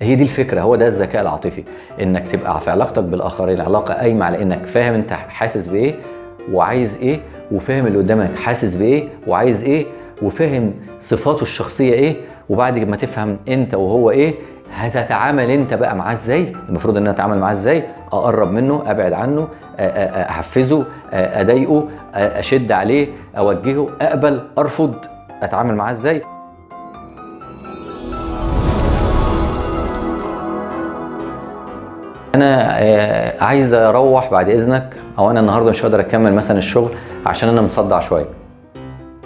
هي دي الفكرة، هو ده الذكاء العاطفي، انك تبقى في علاقتك بالاخرين علاقة قايمة على انك فاهم انت حاسس بايه وعايز ايه، وفاهم اللي قدامك حاسس بايه وعايز ايه، وفاهم صفاته الشخصية ايه، وبعد ما تفهم انت وهو ايه هتتعامل انت بقى معاه ازاي. المفروض ان انا اتعامل معاه ازاي؟ اقرب منه، ابعد عنه، احفزه، اضايقه، اشد عليه، اوجهه، اقبل، ارفض، اتعامل معاه ازاي. انا عايز اروح بعد اذنك، او انا النهارده مش هقدر اكمل مثلا الشغل عشان انا مصدع شوية.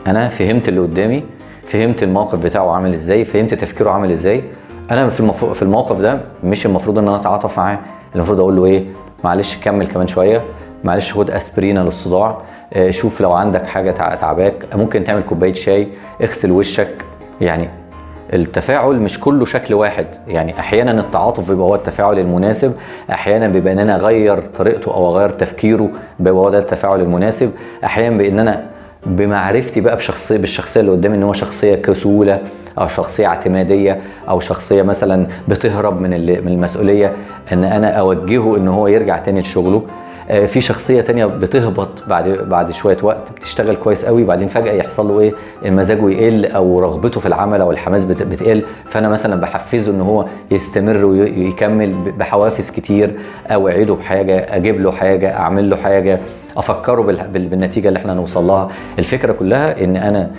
انا فهمت اللي قدامي، فهمت الموقف بتاعه عامل ازاي، فهمت تفكيره عامل ازاي. انا في الموقف ده مش المفروض ان انا اتعاطف معاه، المفروض اقول له ايه؟ معلش كمل كمان شوية، معلش خد اسبرينه للصداع، شوف لو عندك حاجة تعباك، ممكن تعمل كوباية شاي، اغسل وشك. يعني التفاعل مش كله شكل واحد، يعني احيانا التعاطف بيبقى هو التفاعل المناسب، احيانا بيبقى ان انا اغير طريقته او اغير تفكيره بيبقى هو ده التفاعل المناسب، احيانا بان انا بمعرفتي بقى بالشخصية اللي قدامي ان هو شخصية كسوله او شخصية اعتماديه او شخصية مثلا بتهرب من المسؤولية، ان انا اوجهه ان هو يرجع تاني لشغلة. في شخصية تانية بتهبط بعد شوية وقت، بتشتغل كويس قوي بعدين فجاة يحصل له ايه؟ مزاجه يقل او رغبته في العمل او الحماس بتقل، فانا مثلا بحفزه ان هو يستمر ويكمل بحوافز كتير، اوعده بحاجة، اجيب له حاجة، اعمل له حاجة، افكره بالنتيجة اللي احنا هنوصل لها. الفكرة كلها ان انا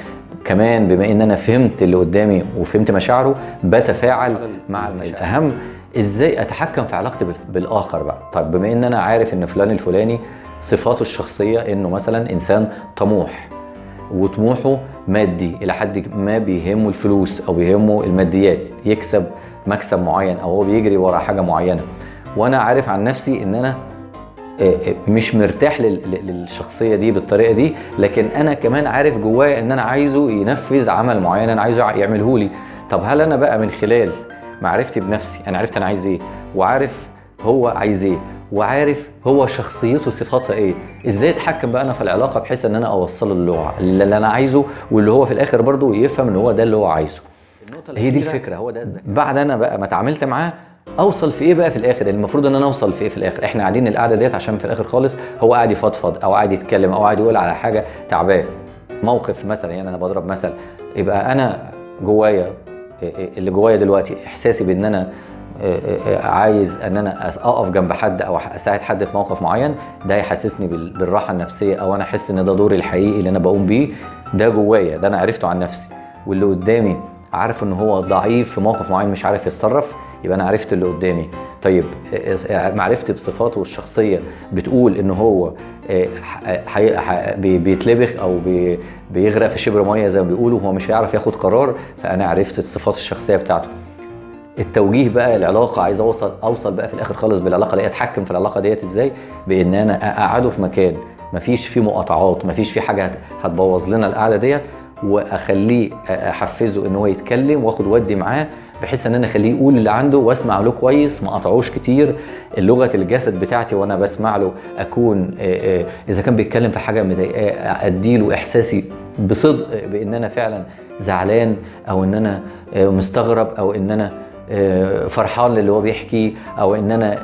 كمان بما ان انا فهمت اللي قدامي وفهمت مشاعره بتفاعل مع الاهم ازاي اتحكم في علاقتي بالاخر بقى. طيب بما ان انا عارف ان فلان الفلاني صفاته الشخصية انه مثلا انسان طموح وطموحه مادي الى حد ما، بيهمه الفلوس او بيهمه الماديات، يكسب مكسب معين او هو بيجري ورا حاجة معينة، وانا عارف عن نفسي ان انا مش مرتاح للشخصية دي بالطريقة دي، لكن انا كمان عارف جوايا ان انا عايزه ينفذ عمل معين، انا عايزه يعمله لي. طب هل انا بقى من خلال معرفتي بنفسي انا عرفت انا عايز ايه، وعارف هو عايز ايه، وعارف هو شخصيته صفاتها ايه، ازاي اتحكم بقى انا في العلاقة بحيث ان انا اوصله اللي انا عايزه، واللي هو في الاخر برضو يفهم ان هو ده اللي هو عايزه. هي دي الفكرة، هو ده الذكاء. بعد انا بقى ما اتعاملت معاه اوصل في ايه بقى في الاخر؟ المفروض ان انا اوصل في ايه في الاخر؟ احنا قاعدين القعدة ديت عشان في الاخر خالص هو قاعد يفضفض او قاعد يتكلم او قاعد يقول على حاجة تعباه، موقف مثلا، يعني انا بضرب مثل، يبقى انا جوايا اللي جوايا دلوقتي احساسي بان انا عايز ان انا اقف جنب حد او اساعد حد في موقف معين، ده يحسسني بالراحة النفسية، او انا احس ان ده دوري الحقيقي اللي انا بقوم بيه، ده جوايا، ده انا عرفته عن نفسي. واللي قدامي عارف ان هو ضعيف في موقف معين مش عارف يتصرف، يبقى انا عرفت اللي قدامي. طيب معرفتي بصفاته الشخصية بتقول ان هو بيتلبخ او بيغرق في شبر مية زي ما بيقولوا، هو مش هيعرف ياخد قرار، فانا عرفت الصفات الشخصية بتاعته. التوجيه بقى العلاقة، عايز اوصل بقى في الاخر خالص بالعلاقة دي، اتحكم في العلاقة ديت ازاي؟ بان انا اقعده في مكان مفيش فيه مقاطعات، مفيش فيه حاجة هتبوظ لنا القعدة ديت، واخليه احفزه ان هو يتكلم واخد ودي معاه، بحيث ان انا اخليه يقول اللي عنده واسمع له كويس، ما اقطعوش كتير. لغة الجسد بتاعتي وانا بسمع له اكون اذا كان بيتكلم في حاجة مضايقاه اديله احساسي بصدق بان انا فعلا زعلان، او ان انا مستغرب، او ان انا فرحان للي هو بيحكيه، او ان انا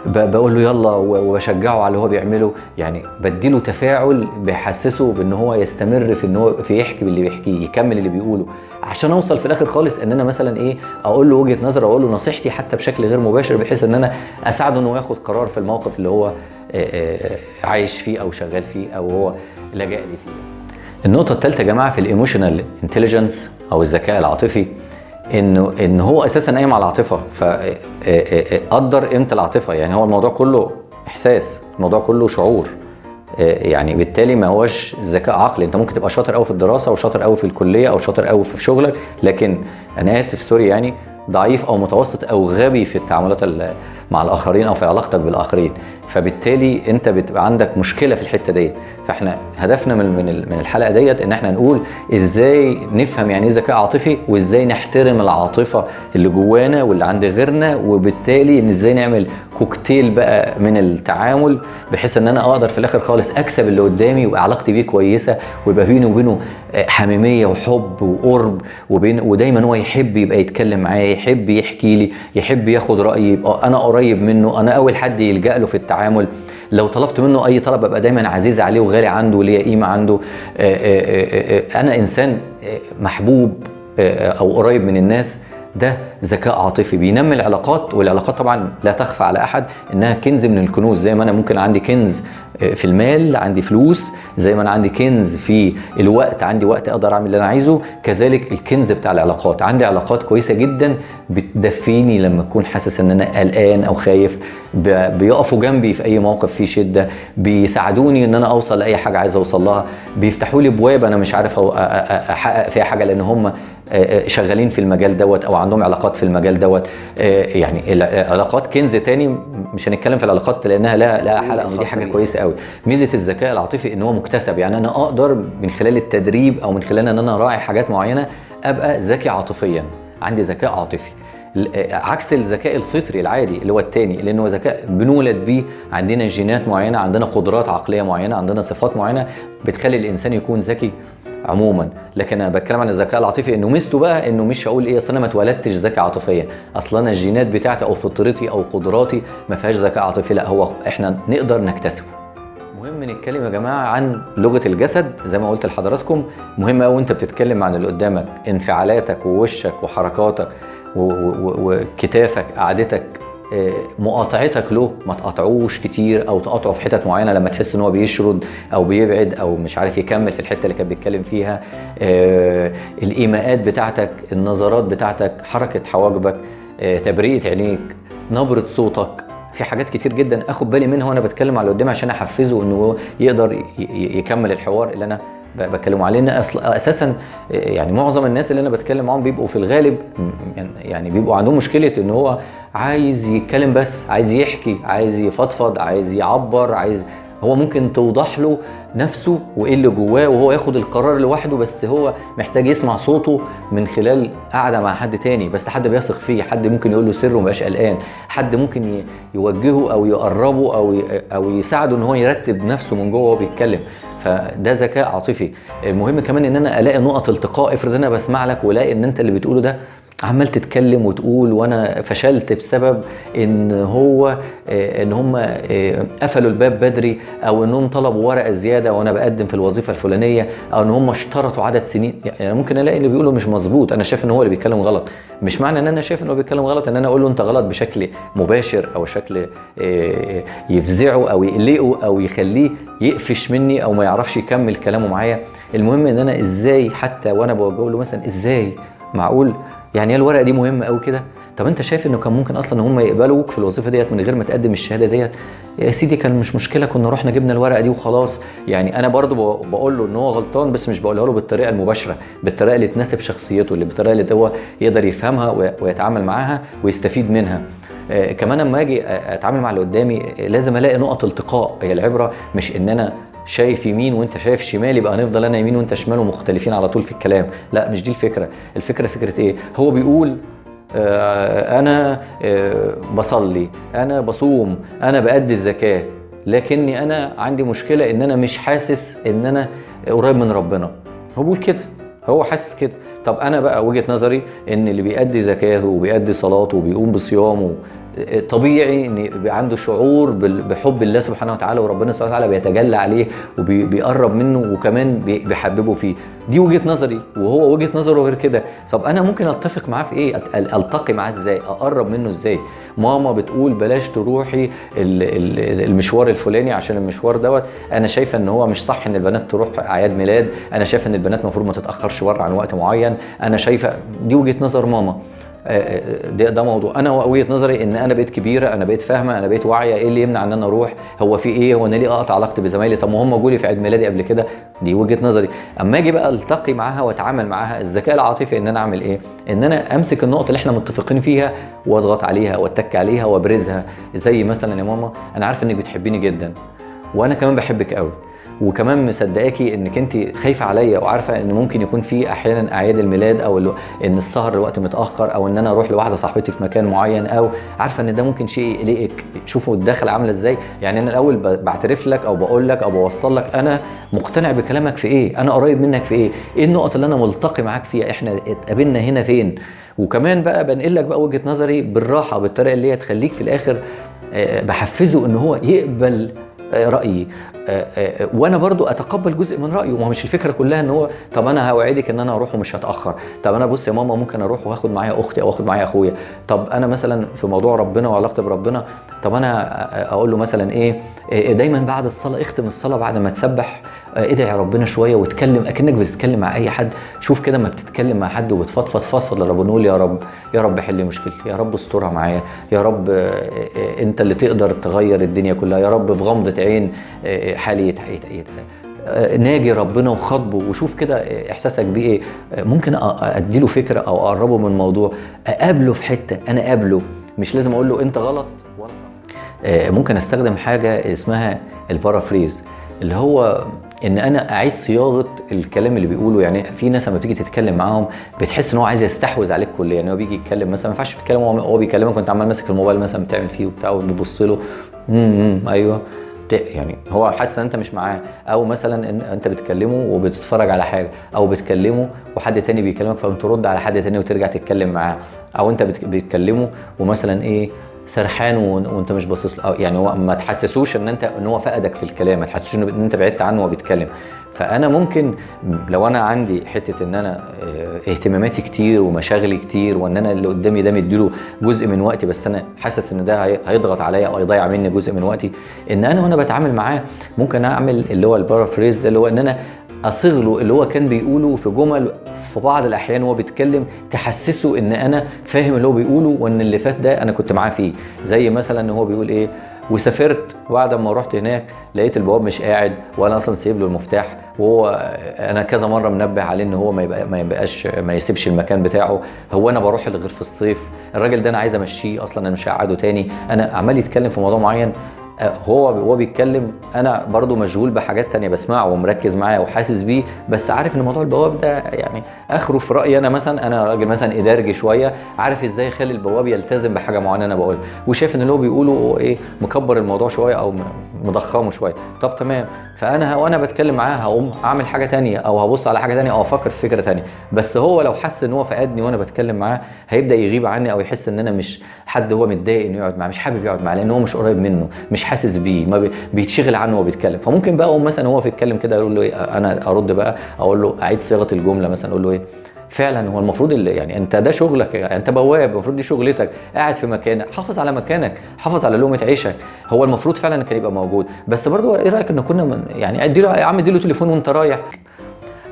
بقول له يلا وبشجعه على اللي هو بيعمله. يعني بديله تفاعل بيحسسه بان هو يستمر في ان هو في يحكي باللي بيحكيه، يكمل اللي بيقوله، عشان اوصل في الاخر خالص ان انا مثلا ايه، اقول له وجهة نظر، اقول له نصيحتي حتى بشكل غير مباشر، بحيث ان انا اساعده انه ياخد قرار في الموقف اللي هو عايش فيه او شغال فيه او هو لجأ لي فيه. النقطة الثالثة يا جماعة في ال emotional intelligence او الذكاء العاطفي، ان هو اساسا قايم على العاطفة، فقدر قيمة العاطفة. يعني هو الموضوع كله احساس، الموضوع كله شعور، يعني بالتالي ما هوش ذكاء عقلي. انت ممكن تبقى شاطر قوي في الدراسة وشاطر قوي في الكلية او شاطر قوي في شغلك، لكن انا اسف sorry يعني ضعيف او متوسط او غبي في التعاملات مع الاخرين او في علاقتك بالاخرين. فبالتالي انت بتبقى عندك مشكلة في الحتة ديت. فاحنا هدفنا من الحلقة ديت ان احنا نقول ازاي نفهم يعني ايه ذكاء عاطفي، وازاي نحترم العاطفة اللي جوانا واللي عند غيرنا، وبالتالي ان ازاي نعمل كوكتيل بقى من التعامل بحيث ان انا اقدر في الاخر خالص اكسب اللي قدامي ويبقى علاقتي بيه كويسة، ويبقى بيني وبينه حميمية وحب وقرب، ودايما هو يحب يبقى يتكلم معايا، يحب يحكي لي، يحب ياخد رايي، يبقى انا قريب منه، انا اول حد يلجأ له في التعامل. لو طلبت منه اي طلب ابقى دايما عزيز عليه وغالي عنده وليا قيمة عنده. انا انسان محبوب او قريب من الناس. ده ذكاء عاطفي بينمي العلاقات، والعلاقات طبعا لا تخفى على احد انها كنز من الكنوز. زي ما انا ممكن عندي كنز في المال، عندي فلوس، زي ما انا عندي كنز في الوقت، عندي وقت اقدر اعمل اللي انا عايزه، كذلك الكنز بتاع العلاقات. عندي علاقات كويسة جدا بتدفيني لما اكون حاسس ان انا قلقان او خايف، بيقفوا جنبي في اي موقف فيه شده، بيساعدوني ان انا اوصل لاي حاجة عايز اوصل لها، بيفتحوا لي ابواب انا مش عارف احقق فيها حاجة لان هم شغالين في المجال دوت او عندهم علاقات في المجال دوت. يعني العلاقات كنز تاني، مش هنتكلم في العلاقات لانها لا حلقة، دي حاجة كويسة قوي. ميزة الذكاء العاطفي ان هو مكتسب، يعني انا اقدر من خلال التدريب او من خلال ان انا راعي حاجات معينة ابقى ذكي عاطفيا، عندي ذكاء عاطفي، عكس الذكاء الفطري العادي اللي هو التاني، لانه ذكاء بنولد بيه، عندنا جينات معينة، عندنا قدرات عقلية معينة، عندنا صفات معينة بتخلي الانسان يكون ذكي عموما. لكن انا بتكلم عن الذكاء العاطفي انه ميزته بقى انه مش هقول ايه اصل انا ما اتولدتش ذكي عاطفيا، اصل انا الجينات بتاعتي او فطرتي او قدراتي ما فيهاش ذكاء عاطفي، لا، هو احنا نقدر نكتسبه. مهم نتكلم يا جماعة عن لغة الجسد زي ما قلت لحضراتكم. مهم قوي وانت بتتكلم عن اللي قدامك، انفعالاتك ووشك وحركاتك وكتافك، قعدتك، مقاطعتك له، ما تقاطعوش كتير او تقاطعه في حتت معينة لما تحس ان هو بيشرد او بيبعد او مش عارف يكمل في الحتة اللي كان بيتكلم فيها. الايماءات بتاعتك، النظرات بتاعتك، حركة حواجبك، تبريئه عينيك، نبره صوتك، في حاجات كتير جدا اخد بالي منها وانا بتكلم على اللي قدامي عشان احفزه انه يقدر يكمل الحوار اللي انا بتكلموا عليه. لان اساسا يعني معظم الناس اللي انا بتكلم معاهم بيبقوا في الغالب يعني بيبقوا عندهم مشكلة ان هو عايز يتكلم بس، عايز يحكي، عايز يفضفض، عايز يعبر، عايز هو ممكن توضح له نفسه وايه اللي جواه وهو ياخد القرار لوحده، بس هو محتاج يسمع صوته من خلال قعدة مع حد تاني، بس حد بيثق فيه، حد ممكن يقول له سره ومبقاش قلقان، حد ممكن يوجهه او يقربه او يساعده ان هو يرتب نفسه من جوه وهو بيتكلم. فده ذكاء عاطفي. المهم كمان ان انا الاقي نقط التقاء. افرض انا بسمع لك والاقي ان انت اللي بتقوله ده عمال تتكلم وتقول وانا فشلت بسبب ان هو ان هم قفلوا الباب بدري، او انهم طلبوا ورقة زيادة وانا بقدم في الوظيفة الفلانية، او ان هم اشترطوا عدد سنين. يعني ممكن الاقي اللي بيقوله مش مظبوط، انا شايف ان هو اللي بيتكلم غلط. مش معنى ان انا شايف ان هو بيتكلم غلط ان انا اقول له انت غلط بشكل مباشر او شكل يفزعه او يقلقه او يخليه يقفش مني او ما يعرفش يكمل كلامه معايا. المهم ان انا ازاي حتى وانا بوجهه له مثلا، ازاي معقول يعني الورقة دي مهمة قوي كده؟ طب انت شايف انه كان ممكن اصلا ان هم يقبلوك في الوظيفة ديت من غير ما تقدم الشهادة ديت؟ يا سيدي كان مش مشكلة، كنا رحنا جبنا الورقة دي وخلاص. يعني انا برضو بقول له ان هو غلطان، بس مش بقولها له بالطريقة المباشرة، بالطريقة اللي تناسب شخصيته، اللي بالطريقة اللي هو يقدر يفهمها ويتعامل معاها ويستفيد منها. كمان لما اجي اتعامل مع اللي قدامي لازم الاقي نقط التقاء. هي العبرة مش ان انا شايف يمين وانت شايف شمال يبقى هنفضل انا يمين وانت شمال ومختلفين على طول في الكلام، لا مش دي الفكرة. الفكرة فكرة ايه؟ هو بيقول انا بصلي، انا بصوم، انا بأدي الزكاة، لكني انا عندي مشكلة ان انا مش حاسس ان انا قريب من ربنا. هو بيقول كده، هو حاسس كده. طب انا بقى وجهة نظري ان اللي بيأدي زكاته وبيأدي صلاته وبيقوم بصيامه طبيعي ان يبقى عنده شعور بحب الله سبحانه وتعالى، وربنا سبحانه وتعالى بيتجلى عليه وبيقرب منه وكمان بيحببه فيه. دي وجهة نظري وهو وجهة نظره غير كده. طب انا ممكن اتفق معاه في ايه؟ التقي معاه ازاي؟ اقرب منه ازاي؟ ماما بتقول بلاش تروحي المشوار الفلاني عشان المشوار دوت انا شايفه ان هو مش صح ان البنات تروح اعياد ميلاد، انا شايفه ان البنات المفروض ما تتاخرش بره عن وقت معين، انا شايفه دي وجهة نظر ماما. ده موضوع. انا وجهه نظري ان انا بقيت كبيرة، انا بقيت فاهمه، انا بقيت واعية، ايه اللي يمنع ان انا اروح؟ هو في ايه؟ هو انا ليه اقطع علاقتي بزمايلي؟ طب ما هم جولي في عيد ميلادي قبل كده. دي وجهه نظري. اما اجي بقى التقي معاها واتعامل معاها، الذكاء العاطفي ان انا اعمل ايه؟ ان انا امسك النقطة اللي احنا متفقين فيها واضغط عليها واتك عليها وابرزها. زي مثلا يا ماما انا عارفه انك بتحبيني جدا، وانا كمان بحبك قوي، وكمان مصدقاكي انك انت خايفة عليا، وعارفه ان ممكن يكون في احيانا اعياد الميلاد، او ان السهر الوقت متاخر، او ان انا اروح لواحدة صاحبتي في مكان معين، او عارفه ان ده ممكن شيء يقلقك. شوفوا الدخل عامله ازاي. يعني انا الاول بعترف لك او بقول لك او بوصل لك انا مقتنع بكلامك في ايه، انا قريب منك في ايه، ايه النقط اللي انا ملتقي معاك فيها، احنا اتقابلنا هنا فين. وكمان بقى بنقل لك بقى وجهه نظري بالراحة، بالطريقة اللي هي تخليك في الاخر بحفزه ان هو يقبل رايي، وانا برضو اتقبل جزء من رايه. ما هو مش الفكرة كلها ان هو طب انا هوعدك ان انا هروح ومش هتاخر، طب انا بص يا ماما ممكن اروح واخد معايا اختي او اخد معايا اخويا، طب انا مثلا في موضوع ربنا وعلاقتي بربنا، طب انا اقول له مثلا ايه، دايما بعد الصلاة اختم الصلاة بعد ما تسبح ادعي ربنا شوية واتكلم اكنك بتتكلم مع اي حد. شوف كده ما بتتكلم مع حد وبتفضفض، فضفض لربنا، قول يا رب، يا رب حل مشكلتي، يا رب استرها معايا، يا رب انت اللي تقدر تغير الدنيا كلها، يا رب في غمضه عين حالي ناجي ربنا وخاطبه، وشوف كده احساسك بيه ايه. ممكن اديله فكرة او اقربه من موضوع، اقابله في حتة، انا اقابله، مش لازم اقول له انت غلط ولا صح. ممكن استخدم حاجة اسمها ال paraphrase، اللي هو ان انا اعيد صياغة الكلام اللي بيقوله. يعني في ناس لما بتيجي تتكلم معاهم بتحس ان هو عايز يستحوذ عليك كليا، يعني هو بيجي يتكلم مثلا ما ينفعش تتكلم وهو بيكلمك وانت عمال ماسك الموبايل مثلا بتعمل فيه وبتاع وبتبص له ايوه، يعني هو حاسس ان انت مش معاه. او مثلا ان انت بتكلمه وبتتفرج على حاجة، او بتكلمه وحد تاني بيكلمك فبترد على حد تاني وترجع تتكلم معاه، او انت بتكلمه ومثلا ايه سرحان وانت مش باصص له، يعني هو ما تحسسوش ان انت ان هو فقدك في الكلام، ما تحسسوش ان انت بعدت عنه وهو بيتكلم. فانا ممكن لو انا عندي حتة ان انا اهتماماتي كتير ومشاغلي كتير، وان انا اللي قدامي ده مديله جزء من وقتي، بس انا حاسس ان ده هيضغط عليا او هيضيع مني جزء من وقتي، ان انا وانا بتعامل معاه ممكن اعمل اللي هو ال paraphrase ده، اللي هو ان انا اصيغ له اللي هو كان بيقوله في جمل في بعض الاحيان وهو بيتكلم، تحسسه ان انا فاهم اللي هو بيقوله وان اللي فات ده انا كنت معاه فيه. زي مثلا ان هو بيقول ايه، وسافرت وبعد ما رحت هناك لقيت البواب مش قاعد، وانا اصلا سايب له المفتاح، وهو انا كذا مرة منبه عليه ان هو ما يبقاش ما يسيبش المكان بتاعه، هو انا بروح غير في الصيف، الراجل ده انا عايز امشيه اصلا، انا مش هقعده تاني. انا عمال يتكلم في موضوع معين، هو بيتكلم، انا برضو مشغول بحاجات تانية، بسمعه ومركز معاه وحاسس بيه، بس عارف ان موضوع البواب ده يعني اخره في رايي انا مثلا، انا راجل مثلا ادارجي شوية، عارف ازاي اخلي البواب يلتزم بحاجة معينة انا بقولها، وشايف ان اللي هو بيقوله ايه مكبر الموضوع شوية او مضخمه شوية. طب تمام، فانا وانا بتكلم معاه هقوم اعمل حاجة تانية، او هبص على حاجة تانية، او افكر في فكرة تانية. بس هو لو حس ان هو فقدني وانا بتكلم معاه هيبدا يغيب عني، او يحس ان انا مش حد هو متضايق انه يقعد معاه، مش حابب يقعد معاه لان هو مش قريب منه، مش حاسس بيه، ما بيتشغل عنه وهو بيتكلم. فممكن بقى اقوم مثلا هو بيتكلم كده اقول له إيه، انا ارد بقى اقول له اعيد صياغة الجملة مثلا، اقول له ايه فعلا هو المفروض اللي يعني انت ده شغلك، يعني انت بواب، المفروض دي شغلتك، قاعد في مكانك، حافظ على مكانك، حافظ على لقمة عيشك، هو المفروض فعلا كان يبقى موجود. بس برضو ايه رايك ان كنا يعني ادي له يا عم، ادي له تليفون وانت رايح.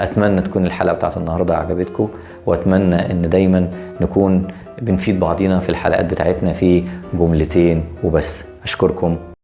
اتمنى تكون الحلقة بتاعت النهارده عجبتكم، واتمنى ان دايما نكون بنفيد بعضينا في الحلقات بتاعتنا في جملتين وبس. اشكركم.